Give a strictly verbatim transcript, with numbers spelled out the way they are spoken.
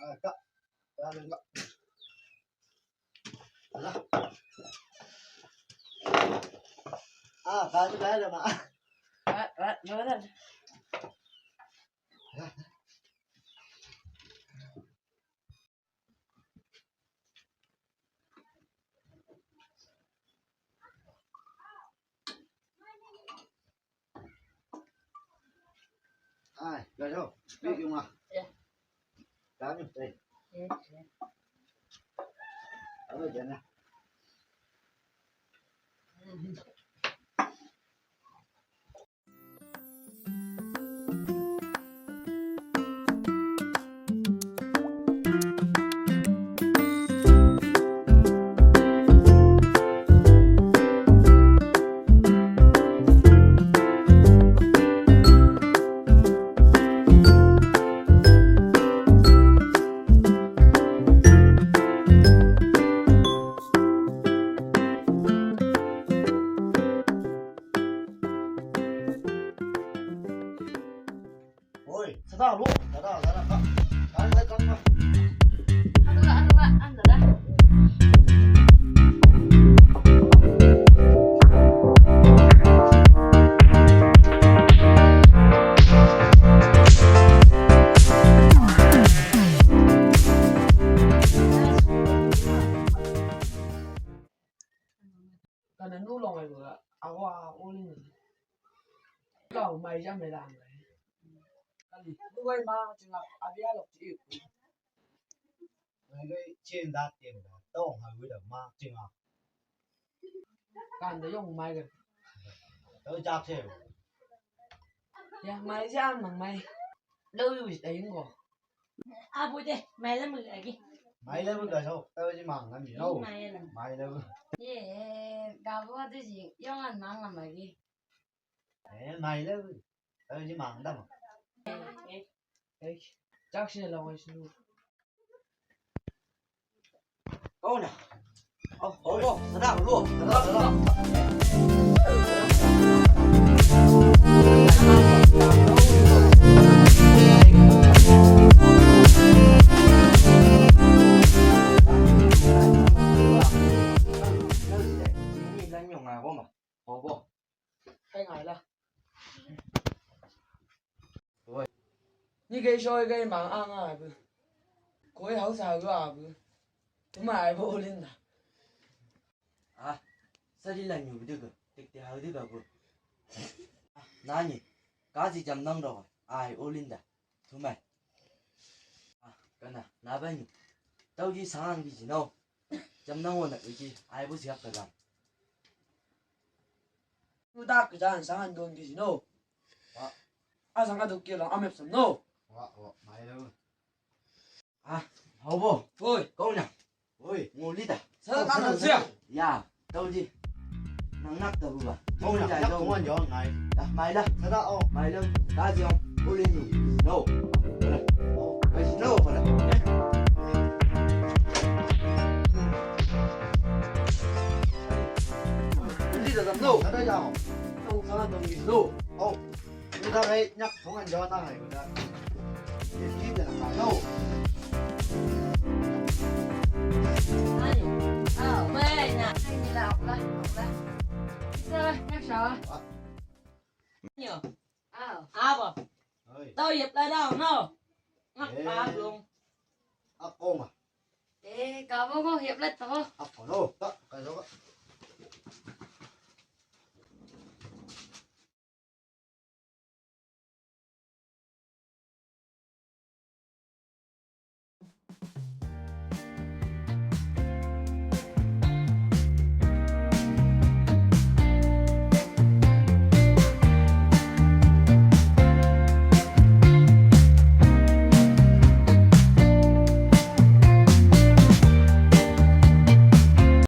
Ah, ka. Ka, ka. Ala. Ah, ka, ka, ka, ma. Ah, ah, no, no. Ai, ya, yo. Bi, yung, ah. Ya. Kami, eh. Ya, ya. Apa, jangan. Oi, sada lo, sada, sada, ka. Ka, ka, ka, ka. Aduh, aduh, aduh, aduh. Kana nu long ai ga, awa, uli ni. Lau mai jam me lang ai. Kali, nu ai ma, chinga, abia lok chi. Mai gai chin da tiang da, tong hai wi da ma, chinga. Kan da yong mai ga. Tau jak che. Ya, mai jam nang mai. Lau wi ai ngo. Abu de, mai lam lagi. Mai lam ga so, tau ji mang lam ji, no. Mai lam. Mai lam. Ye, ga bo de ji, yong an mang lam lagi. Eh, mai lam. Tau ji mang da ma. Eh, eh. Eh, jak sini lau ai sini. Kau na. Oh, oh, oh, sedap, lu. Sedap, sedap. Ini lanyong aku mah. Oh, oh. Hai ngai la. Oi. Ni kei soi kei mang ang a bu. Koi hau sa gu a bu. Tuma ai bo lin da. Ah, sari la nyu du ga. Tik te hau du ga bu. Ah, nani? Ka ji jam nang do. Ai o lin da. Tumai. Ah, kana, na ba ni. Tau ji sangan ki ji no. Jam na wona ki ji, ai bu siap ka jam. Ku da ka jan sangan don ki ji no. Wa. A sangan do ki la amep sam no. Wa, wa, mai lo. Ah, hau bo. Oi. Kau na. Oi. Ngoli da. Sa ka na sia. Ya, tau ji. Nang nak ta bu ba. Kau na, nak kuan jo ngai. Ah, mai la. Sa da o. Mai la. Ka ji o. Uli ni. No. Pada. O, ka ji no pada. Uli da no. Sa da ya o. Nang sa na ni no. O. Udah, eh, nyak, kau ngan jalan tangan, udah. Jadi, dalam mana? Ayo. Ah, mana? Ini lah, aku lah, aku lah. Kita lah, nyak siapa? Nyo. Ah. Apa? Oi. Tau ya, pelan no. Ngak. Eh. Apa belum? Ako mah. Eh, kabo ko, ya, pelan, ako. Ako lo, tak, kalau.